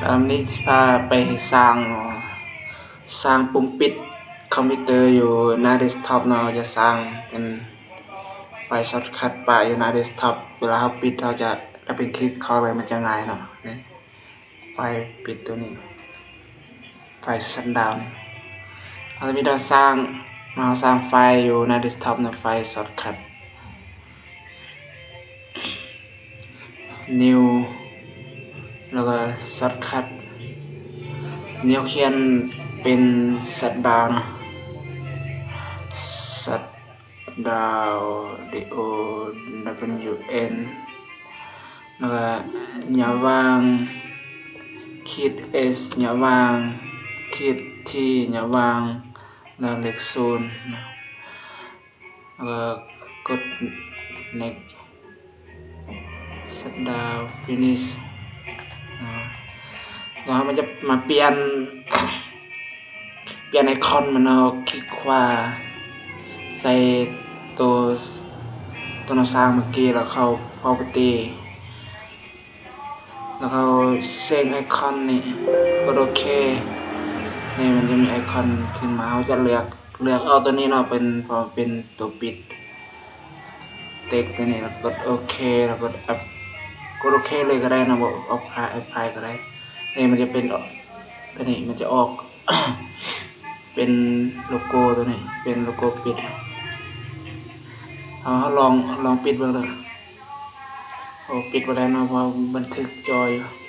ອັນນີ້ຊິພາໄປສ້າງ ສ້າງປຸ່ມປິດຄອມພິວເຕີຢູ່ໜ້າເດັສທັອບເນາະ. ເຮົາຈະສ້າງເປັນໄຟລ໌ຊັອດຄັດປະຢູ່ໜ້າເດັສທັອບ ເວລາເຮົາປິດ ເຮົາຈະດັບເບິນຄລິກເຂົ້າເລີຍ ມັນຈະງ່າຍເນາະ. ນີ້ ໄຟລ໌ປິດໂຕນີ້ ໄຟລ໌ຊັດດາວນີ້ ເຮົາຈະມີແຕ່ສ້າງ ມາສ້າງໄຟລ໌ຢູ່ໜ້າເດັສທັອບເນາະ ໄຟລ໌ຊັອດຄັດ ນິວ ແລ້ວກໍຊັອດຄັດ ນິວຂຽນເປັນຊັດດາວເນາະ ຊັດດາວ D O W N ແລ້ວກໍຫຍັບຫວ່າງ ຂີດ S ຫຍັບຫວ່າງ ຂີດ T ຫຍັບຫວ່າງ ແລ້ວເລກສູນເນາະ ແລ້ວກໍກົດ next ຊັດດາວ finish ເນາະ. ແລ້ວເຮົາມັນຈະມາປ່ຽນ ປ່ຽນໄອຄອນມັນເນາະ ຄລິກຂວາໃສ່ໂຕ ໂຕເຮົາສ້າງເມື່ອກີ້ ແລ້ວເຂົ້າ property ແລ້ວກໍເຊັງໄອຄອນນີ້ ກົດໂອເຄ. ນີ້ມັນຈະມີໄອຄອນຂຶ້ນມາ ເຮົາຈະເລືອກ ເລືອກເອົາໂຕນີ້ເນາະ ເປັນ ເພາະເປັນໂຕປິດ ເຕັກໂຕນີ້ ແລ້ວກົດໂອເຄ ແລ້ວກົດ App ກົດໂອເຄເລີຍກໍໄດ້ເນາະ ບໍ່ Apply Apply ກໍໄດ້. ນີ້ມັນຈະເປັນ ໂຕນີ້ມັນຈະອອກ ເປັນໂລໂກ້ໂຕນີ້ ເປັນໂລໂກ້ປິດ. ເຮົາ ເຮົາລອງ ລອງປິດເບິ່ງເດີ. ໂອ້ ປິດບໍ່ໄດ້ເນາະ ເພາະບັນທຶກຈໍຢູ່.